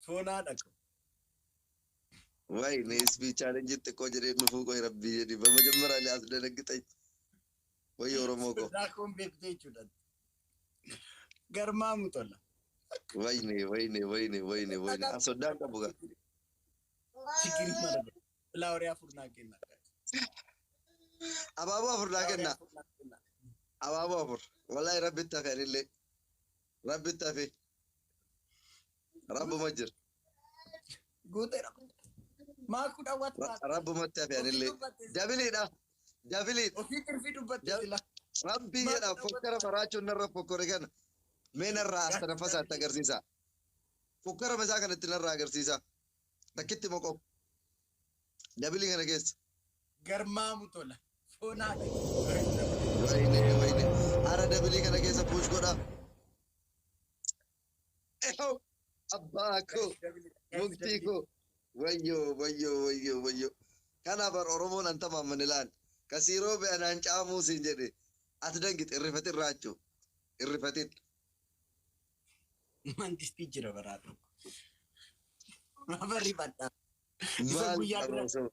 Foonaa dhaqu. ወይኔ ስፒ ቻሌንጅ xiqqoo jedhee dhufuu qoy rabbii jedhi በመጀመሪያ ሊያስደነግጠኝ ወይ ኦሮሞ ko. Sodaa koon beektu jechuudha. Garmaamu tola. ወይኔ ወይኔ ወይኔ ወይኔ ወይኔ soddaan qabu gaa. Chikirii mala godha. Filaaworii afur naa kenna. Abaaboo afur naa kenna. Abaaboo afur. Wallahi rabbitti hafe anillee. Rabbitti hafe. Rabbuma jira. Guuteera. Maa kudhan wat baata. Rabbumatti hafe anillee. Dabiliidha. Dabiliidha. Ofii tirfii dubbatte sila. Rabbii jedha fokkara faraachuun narra fokkore kana. Mee narraa as tanaffasaatti agarsiisa. Fokkara masaa kanatti narraa agarsiisa. Takkitti moqo. Dabilii kana keessa. Garmaamu tola. Foonaa dhaqu. Wayne wayne. Ara dabilii kana keessa push godha. Eho! Abbaa koo. Muktii koo. Wayyoo wayyoo wayyoo wayyoo. Kana bar Oromoon an tamaamman ilaal. Kasiiroo be'anaan caamuu siin jedhe. Ati dangit irrifatin raachuu. Irrifatin. Mangistii jira baraa tokko. Mabarri badhaa. Isa Maal guyyaa bira. qarroosoo.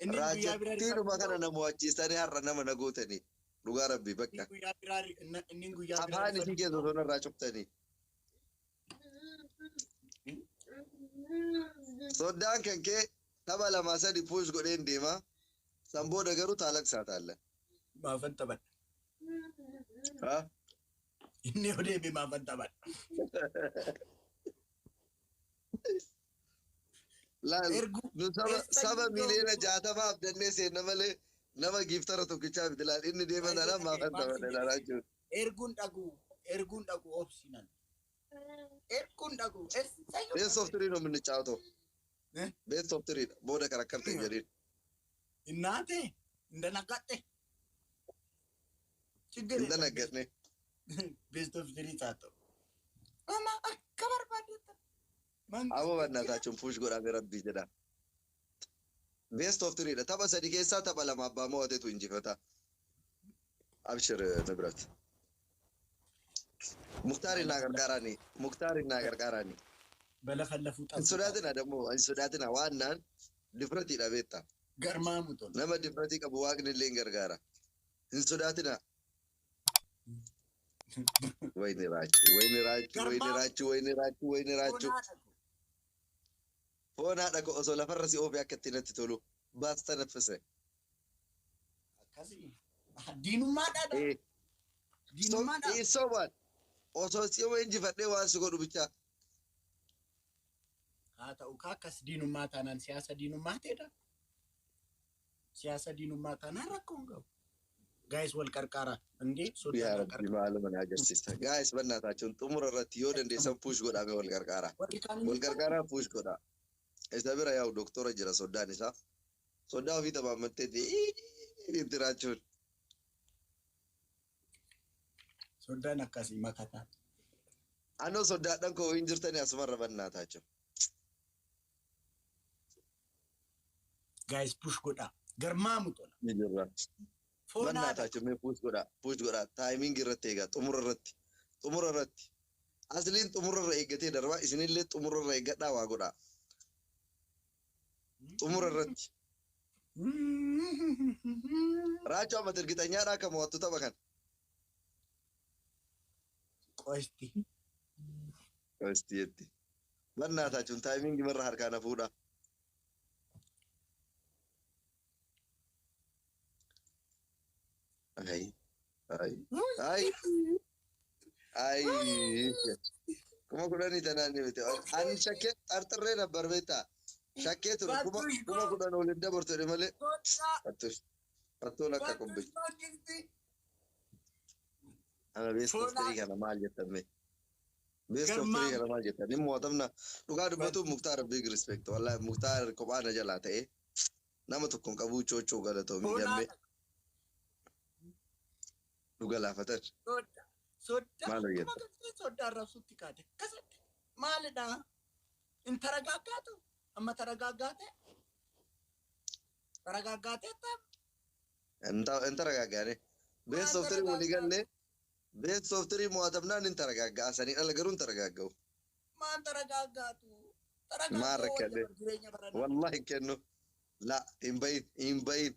Inni guyyaa bira Raajattiinuma kana nama wachiisanii har'a nama na gootanii. Dhugaa rabbii bakka. Inni guyyaa biraa inni guyyaa biraa Afaan isii keessa osoo narraa cuftanii. Soddaan kan kee tapha lama sadi push godheen deema. San booda garuu taalaqsaa taalla. Maafan taphadha. Ha? Inni yoo deeme maafan taphadha. Laal Erguu nu saba eessa saba iyyuu miiliyoona 60 abdannee seenna malee nama giiftara tokkichaa miti laal inni deema taanaan maafan taphadha ilaalaa jiru. Erguun dhaqu erguun dhaqu obsinan. Erguun dhaqu eessayyuu Best of three ነው የምንጫወተው። Eh? Best of three booda karakkartee jedhin. Innaate እንደነጋጤ ችግር Hin የለም። danaggadne. Best of three taata'u. Ama akka barbaadetti. Aboo bannaasachuun push godhame rabbii jedha. Best of three dha. Tapha sadi keessaa tapha lama abbaa mo'ateetu injifata. Abshir Nibrat. Muktaar naa gargaarani. Muktaar naa gargaarani. Balafallafuu Hin xafu. sodaatina dammoo hin sodaatina waan naan difratiidha beekta. Garmaamu tola. Nama difratii qabu waaqni illee hin gargaara. Hin sodaatina. Wayni raachuu wayni raachuu wayni raachuu wayni raachuu wayni raachuu. Foon haadha koo osoo lafarra si oofee akka itti natti tolu baasta naffise. Akkasii. Diinummaadhaadha. Diinummaadha. Soobaan osoo si'uma injifadhee waan si godhu bichaa. Haa ta'u kaa akkas diinummaa taanaan siyaasa diinummaa ta'edha. Siyaasa diinummaa taanaan rakkoo hin qabu. Gaayis wal qarqaara. Indee Yaa soddaan Rabbi maaluma na agarsiista. Gaayis bannaataa xumura irratti yoo dandeessan push godhame wal qarqaara. Warri kaan Wal qarqaaraa push godha. Isa bira yaa'u doktora jira soddaan isaa. Soddaa ofii tamaammatteeti itti raachuun. Soddaan akkasii makataa. Anoo soddaadhaan koo hin jirtani asumarra bannaataa jiru. Gaayis push godhaa. Garmaamu tola. Ni jirra. Foon haadha. Bannaataa mee push godhaa. Push godhaa. Taayimiingi irratti eegaa. Xumura irratti. Xumura irratti. Asliin xumura irra eeggatee darbaa isinillee xumura irra eeggadhaa waa godhaa. Xumura irratti. Raachuu amma ergixanyaadhaa akka mo'attu tapha kana. Qosti. Qosti jetti. Bannaataa jechuun taayimiingi marra harkaa na fuudha. Ay. Ay. Ay. Ay. 10,000 tanaan ni miti. Ani shakkee xarxarree nabbar beektaa. Shakkee ture 10,000 waliin dabartu jedhe malee. Soddaa. Fattuun akka qubbichi. Ana best of three kana maal jettan mee? Best of three kana maal jettan? Inni mo'atamna dhugaa dubbatu Muktaar big respect. Wallahi Muktaar kophaa na jalaa ta'e nama tokko hin qabu chochoo galatoomii gammee dhuga laafatan. Soddaa. Maal hojjetta? Akkuma galtee soddaa arrabsutti kaate. Akkasitti. Maalidha? In taragaaggaatu? Amma taragaaggaate? Taragaaggaatee ta'a? Hin taragaaggaane. Best of three walii gallee best of three mo'atamnaan hin taragaagga'a. Sanii ala garuu hin taragaagga'u. Maan taragaaggaatu? Maal rakkadhe? Jireenya baranaa. Wallahi hin kennu. La hin bahin, hin bahin,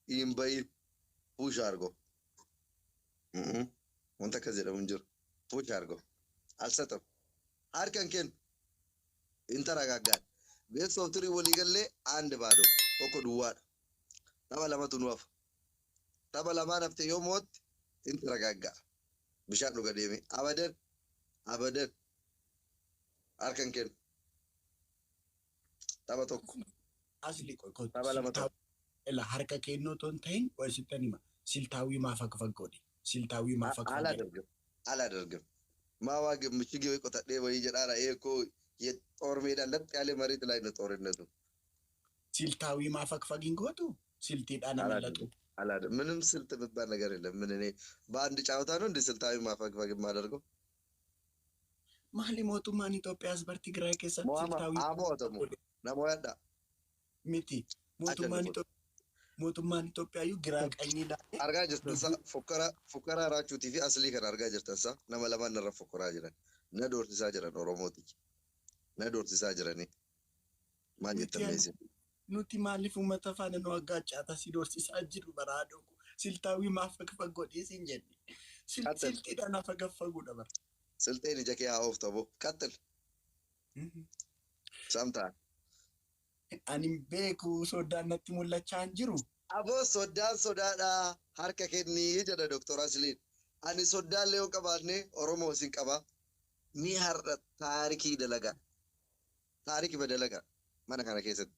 hin bahin. Push argo. Wanta akkas jedhamu hin jiru. Push argo. Alsatam. Harka hin kennu. Hin taragaaggaan. Best of three walii gallee አንድ ባዶ tokko duwwaadha. Tapha lamatu nu hafa. Tapha lamaan hafte yoo moo'atte hin taragaaggaa. Bishaan dhuga deeme. Abadan. Abadan. Harka hin kennu. Tapha tokko. Asli Tapha lama tokko. Ila harka kennuu otoo hin ta'in sittan hima. ስልታዊ ማፈግፈግ godhe. ስልታዊ ማፈግፈግ አላደርግም አላደርግም። ማዋግ ምሽጌ ወይ ቆጠዴ ወይ ጀዳራ ይሄ እኮ የጦር ሜዳ ለጥ ያለ መሬት ላይ ነው ጦርነቱ። ስልታዊ ማፈግፈግ hin gootu siltiidhaan አመለጡ። አላደርግም። ምንም ስልት የሚባል ነገር የለም። ምን እኔ በአንድ ጨዋታ ነው እንደ ስልታዊ ማፈግፈግ የማደርገው? Maali mootummaan Itoophiyaas bar Tigraay keessatti ሞአማ siltaawii አሞተሙ namoota miti. Mootummaan Ajannu. Mootummaan Itoophiyaayyuu giraa qanyii ilaalee Argaa jirtan sa fokkara fokkara raachuutii fi aslii kan argaa jirtan sa nama lamaan narra fokkoraa jiran, na doorsisaa jiran, Oromooti na doorsisaa jiranii maal jettan meesee? Nuti maaliif uummata faana nu aggaaccaata si doorsisaa jiru baraadoo ስልታዊ ማፈግፈግ godhee siin jenne. Qaxxal. Siltiidhaan afagaffaguudha bara. ስልጤን ija kee haa ooftamu qaxxil samtaa. Ani hin beeku, soddaan natti mul'achaa hin jiru. Aboo, soddaan sodaadhaa, harka kennii jedha Doktor Asliin. Ani soddaallee yoo qabaanne Oromoo isin qaba. Ni har'a taarikii dalagaa. Taarikii badalagaa mana kana keessatti.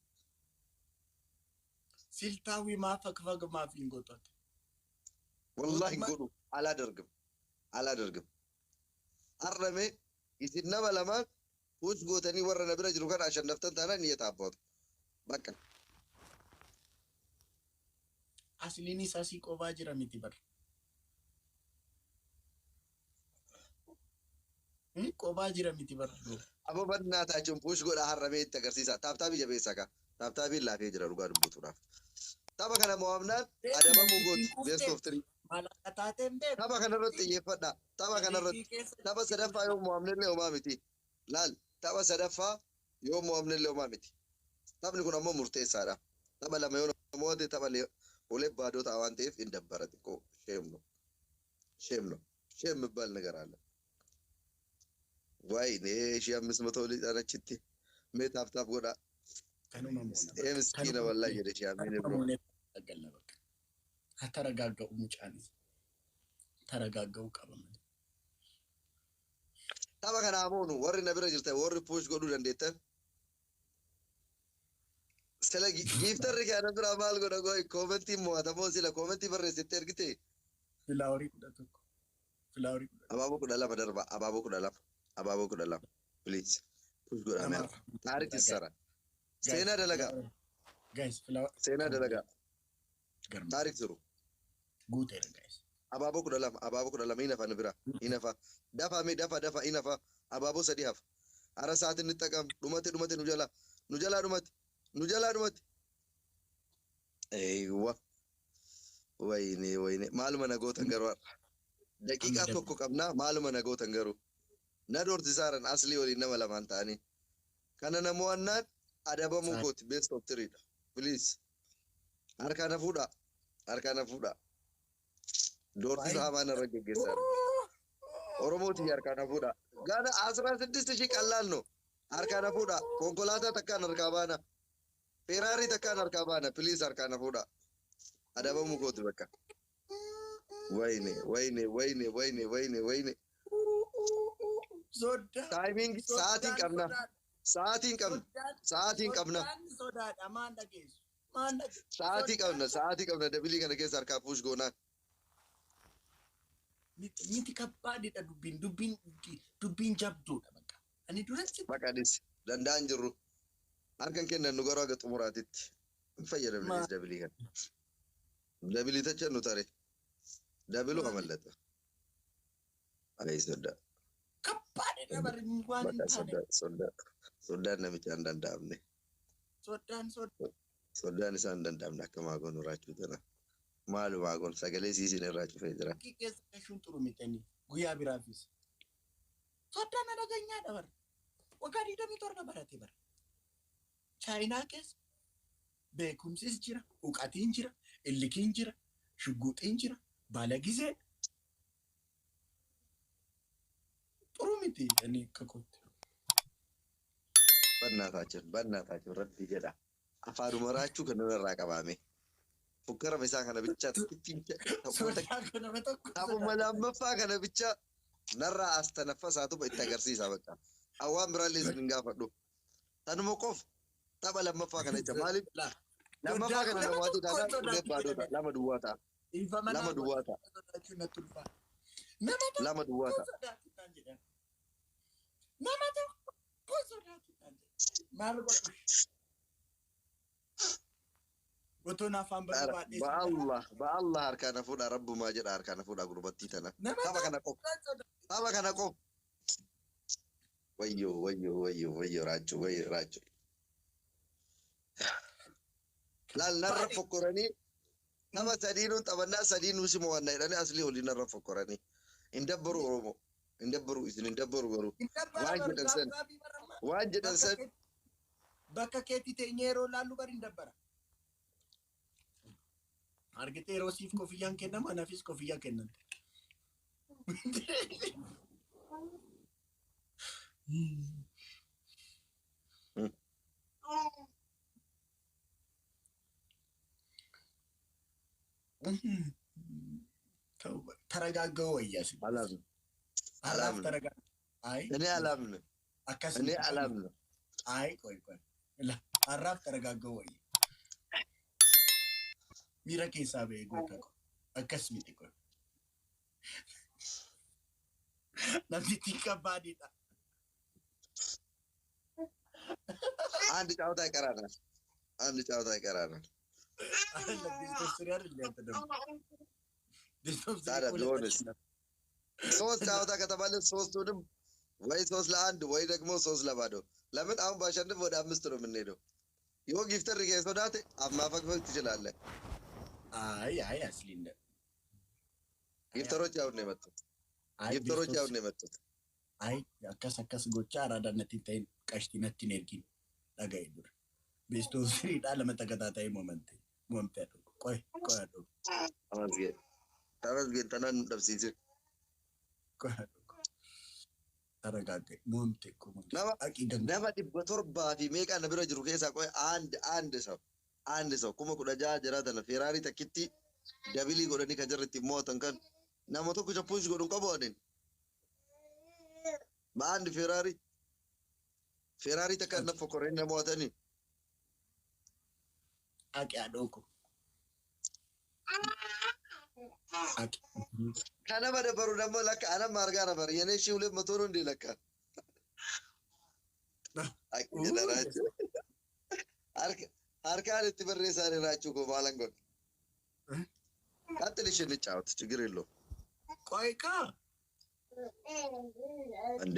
ስልታዊ ማፈግፈግ maaf hin gootu? Wallahi hin godhu, አላደርግም አላደርግም። Har'ame isin nama lamaan push gootanii warra na bira jiru kana ashannaftan taanaan ni yetaabbatu. Bakka. Asliin isaa si qofaa jira miti bara. Qofaa jira miti bara. Aboo, bannaa push godhaa, har'amee itti agarsiisa. Tap tapii jabeessa kaa. Tap tapiin laafee jira dhugaa dubbutuudhaaf. Tapha kana mo'amnaan adabamuu gooti. Best of three. Maal akka taateen beeku. Tapha kanarratti xiyyeeffadha. Tapha kanarratti. Tapha sadaffaa yoo mo'amnellee homaa miti. Laal, tapha sadaffaa yoo mo'amnellee homaa miti. Taphni kun ammoo murteessaadha. Tapha lama yoo mo'ate tapha ሁለት ባዶ ta'a waan ta'eef hin dabbara xiqqoo shame ነው shame ነው shame የሚባል ነገር አለ። ወይኔ 1500 ሊጠረችቲ mee tap tap godhaa. Kanuma moona. Ee miskiina wallahi jedhe shi'ameen Kanuma bro. moonee galla bakka. Haa taragaaga'u mucaanis. Taragaaga'uu qaba malee. Tapha kanaa moonu warri na bira jirtan, warri push godhuu dandeettan. Sila gifterri kana bira maal godha goy commentii mo'atamoo sila commentii barreessittee ergite. Flowerii 11. Flowerii 11. Abaaboo 12 darba, abaaboo 12, abaaboo 12, please push godhaa mee ታሪክ ይሰራ, seenaa dalagaa. Guys, flower. Seenaa dalagaa. Garma. ታሪክ ስሩ. Guuteera, guys. Abaaboo 12, abaaboo 12 hin hafa, nu bira hin hafa, dafa mee, dafa dafa, hin hafa, abaaboo sadi hafa. Hara sa'aatiin ni xaqam, dhumate dhumate, nu jala nu jalaa dhumate, nu jalaa dhumate. Eeywa, wayne wayne, maaluma na gootan garuu? Har'a daqiiqaa tokko qabnaa, maaluma na gootan garuu? Na doorsisaaran aslii waliin nama lamaan ta'anii kana na mo'annaan adabamuu kooti. Best of three dha. Please harkaa na fuudhaa, harkaa na fuudhaa. Doorsisa hamaa narra geggeessaa Oromooti, harkaa na fuudhaa. Gaana 16 ሺህ ቀላል ነው። Harkaa na fuudhaa. Konkolaataa takkaan harkaa baana, Ferrari takkaan harkaa baana. Please harkaa na fuudhaa, adabamuu kooti bakka. Wayne wayne wayne wayne wayne wayne. Soddaan. Timing sa'aatiin qabna, sa'aatiin qabna, sa'aatiin qabna. Soddaan sodaadha, maan dhageessu? Maan dhageessu? Sa'aatii qabna, sa'aatii qabna. Doubleii kana keessa harkaa push goonaan. Miti miti, kabbaadidha dubbiin, dubbiin dubbiin jabduudha bakka. Ani duratti Maqaanis danda'an jirru harkan kennan nu garuu haga xumuraatitti hin fayyadamne doubleii kana. Doubleii tacha nu tare doubleuu amallata. Ayi sodaa. Kabbaadidha bari waan hin Bakka taane. Sodaa sodaa soddaan namicha hin danda'amne. Soddaan soddaan. Soddaan isaa hin danda'amne, akka maagoon raachuu tana. Maalumaa goon sagalee siisin irraa cufee jira. Keessa gashuun xuru mitanii guyyaa biraafis. Soddaan adaganyadha bara. Waggaa 27 barate bara. Chaayinaa keessa beekumsis jira, uqatiin jira, illikiin jira, shugguxiin jira, baalagizee xuruu miti ani akka kootti. በእናታችን በእናታችን ረቢ jedha afaanuma raachuu kan irraa qabaame fukkarama isaa kana bicha Sodaa kana nama tokko taphuma lammaffaa kana bicha narraa as tanaffasaatuma itti agarsiisa bakka awwaan biraallee isin hin gaafadhu tanuma qof tapha lammaffaa kana jecha maaliif lammaffaa kana namooti taanaan ulee baadota lama duwwaa ta'a Dhiifama lama duwwaa ta'a sodaachuu natti ulfaata. Nama tokko lama duwwaa ta'a sodaachitaan jedhan. Nama tokko sodaachitaan jedhan. Maal godhu? Otoon afaan barbaadhee. በአላህ በአላህ harkaan fuudha rabbumaa jedha harkaan fuudha gurbattii tana Nama tapha kana qof tokko sodaachuu. tapha kana qof wayyo wayyo wayyo wayyo raachuu wayyo raachuu laal narra fokkoranii nama sadiinuun taphannaa sadiinuu si mo'anna jedhanii aslii olii narra fokkoranii hin dabbaru Oromoo hin dabbaru isin hin dabbaru garuu Hin dabbara waan baru jedhan san gaafii barammaa. waan jedhan san Bakka keetti teenyee yeroo laallu bari hin dabbara. Argitee yeroo siif kofiyyaan kennamu anaafis kofiyyaa kennan. ተረጋጋው ወያስ አላምንም አራፍ አላምንም ተረጋ አይ እኔ አላምንም አካስ እኔ አላምንም አይ ቆይ ቆይ አራፍ ተረጋጋው ወይ miira keessaa ba'ee goota ko akkas miti kun namtichi qabbaadidha. አንድ ጨዋታ ይቀራናል አንድ ጨዋታ ይቀራናል አይደለም best of three አይደል ያንተ ደግሞ best of three ታዲያ እኮ ቢሆንስ? ለታች ነው። ሶስት ጨዋታ ከተባለ ሶስቱንም ወይ 3-1 ወይ ደግሞ 3-0። ለምን አሁን ባሸንፍ ወደ አምስት ነው የምንሄደው። ይኸው gifter ሶዳት ማፈግፈግ ትችላለህ። አይ አይ አስሊ እንደ gifter ኦች አሁን ነው የመጡት። አይ gifter ኦች best of አሁን ነው የመጡት። አይ akkas akkas gochaa araadannatti hin ta'in qashtinatti hin ergin dhaga'i dura. Best of three dha lama ተከታታይ ሞመንት ሞምቴ አድርጉ። ቆይ ቆይ አድርጉ ተመስገን ተመስገን። ተናን ደብሲስ ቆይ አድርጉ። ተረጋጋ። ሞምቴ እኮ ሞምቴ nama አቂ ገንገ nama 700 fi meeqa na bira jiru keessaa qoy አንድ አንድ ሰው አንድ ሰው 16,000 jiraatan Ferrari takkitti double godhanii kan jarri ittiin mo'atan kan nama tokko push godhu hin qabu anin በአንድ ፌራሪ ፌራሪ takka na fokoranii na mo'atanii አቂ አዶኩ አቂ kanama dabaru ደግሞ ለካ anam argaa ነበር የኔ 200 ነው እንዴ ለካ Akka jedha raachuu harkaan itti barreessaa raachuu koo maalan godha ቀጥል እሺ እንጫወት ችግር የለውም ቆይካ እንዴ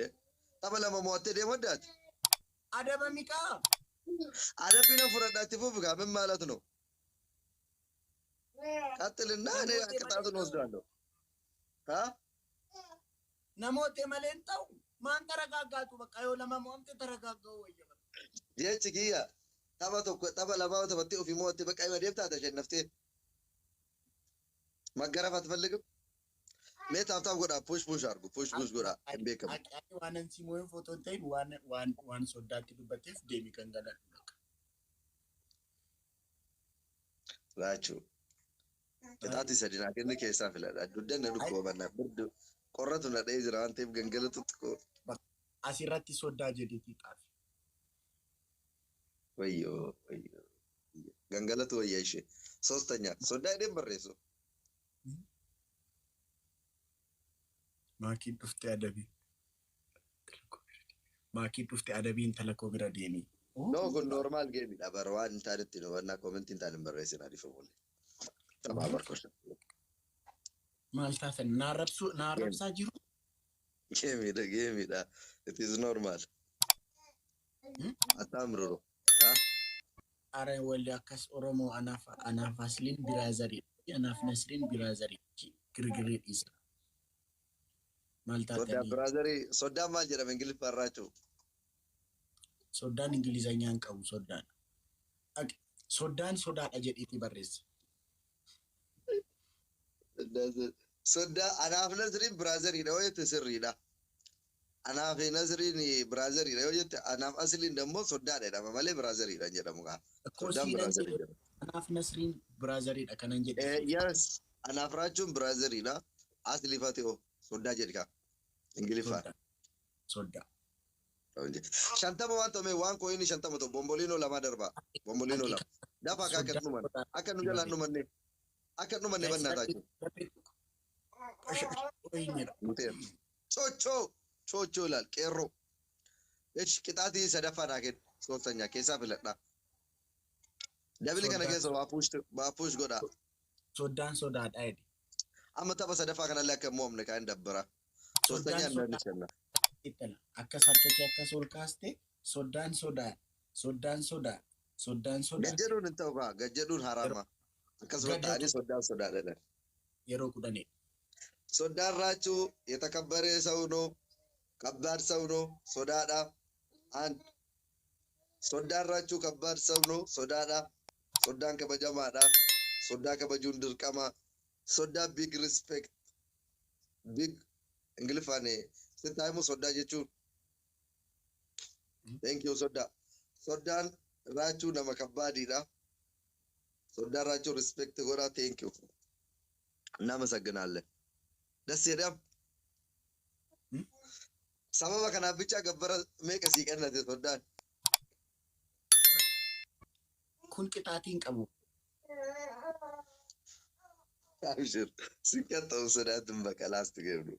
tapha lama mo'attee deemaddaati አደበሚቃ adabbii nan fudhadhaatti fufi kaa ምን ማለት ነው ቀጥልና እኔ ቅጣቱን ወስዳለሁ አ namoota malee hin ta'u maan ተረጋጋቱ በቃ yoo lama mo'amte ተረጋጋው ወየ jechi kiyya tapha tokko tapha lama taphattee ofii mo'attee በቃ ima deemtaa tashannaftee መገረፍ አትፈልግም mee tap tap godhaa push push አድርጉ push push godhaa hin beekamu Aqi waan ansi moo'in footoo hin ta'in waan waan waan soddaatti dubbatteef deemi kan galan. raachuu qixaatii sadi naa kenni keessaa filadha duddan na dhukkuba bannaa birdu qorratu na dha'ee jira waan ta'eef gangalatu xiqqoo Asirratti soddaa jedheetii xaafi. ወዮ ወዮ gangalatu wayya ishee ሶስተኛ soddaa jedheen barreessu Maakiin dhuftee adabii. Maakiin dhuftee adabii intala koo bira deemi. No kun normal game dha bara waan hin taanetti nu wannaa comment hin taane hin barreessin adiifamulle taphaa barkoosha Maal taatan naa arrabsaa jiru. Geemiidha geemiidha it is normal አታምርሩ Ara walli akkas Oromoo anaaf anaaf Asliin brother anaaf Nasriin brother girgirrii dhiisa. Maal Soddaan taatanii brother soddaan maal jedhama ingiliffaan raachuu soddaan Ingilizanyaan qabu soddaan. Soddaan sodaadha jedhiitii barreessi. Soddaa anaaf Nasriin brotheriidha yoo jette sirriidha. Anaaf Nasriin brotheriidha yoo jette, anaaf Asliin immoo soddaadha jedhama malee brotheriidha jedhamu kaa. Soddaan brotherii jedhama. Anaaf Nasriin brotheriidha kanan jedhe. Yes, anaaf Raachuun brotheriidha. Asli fatihoo soddaa jedhi kaa. Ingiliffaan. Soddaa. 50 waan ta'ame waan coinii 50 ta'u bomboliinoo lama darbaa. Bomboliinoo lama. Dafa akka dhuman. Akka nu jalaan dhumanne. Akka dhumanne bannaa taachuu. Chochoo chochoo ilaal qeerroo. Echi qixaatii sadaffaa naa kennu ሶስተኛ keessaa filadhaa. Double kana keessa waa push godhaa. Soddaan sodaadha jedhe. Amma tapha sadaffaa kanallee akka hin mo'amne kaan dabbara. ሶስተኛ እንዳንሸና. Akkas harka kee akkas ol kaaste, soddaan sodaa, soddaan sodaa, soddaan sodaa. Gajjaduun hin ta'u kaa, gajjaduun haraama. Akkasuma ta'anii soddaan sodaadha. Yeroo 10. Soddaan Raachuu የተከበረ ሰው ነው። ከባድ ሰው ነው። Sodaadha. አንድ soddaan Raachuu ከባድ ሰው ነው። Sodaadha. Soddaan kabajamaadha. Soddaa kabajuun dirqama. Soddaa big respect. Big Ingiliffaan sitti himu soddaa jechuun. Thank you soddaa. Soddaan Raachuu nama kabbaadiidha. Soddaan Raachuu respect godha. Thank you. እናመሰግናለን። ደስ jedham. Sababa kanaaf bicha gabbara meeqa sii kennate soddaan? Kun qixaatiin qabu. Abshir ሲቀጣው sodaatun በቀላስ ትገብዱ.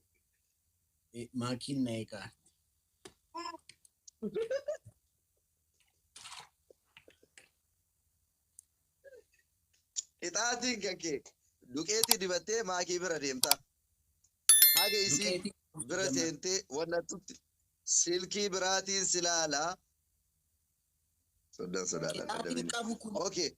Maakiin na eegaa. Qixaatiin kan kee duqeetii dibattee maakii bira deemta. Haga isii bira seentee wanna tutti silkii biraatiin si laalaa. Soddaan sodaadha. Qixaatiin qabu kun. Okay.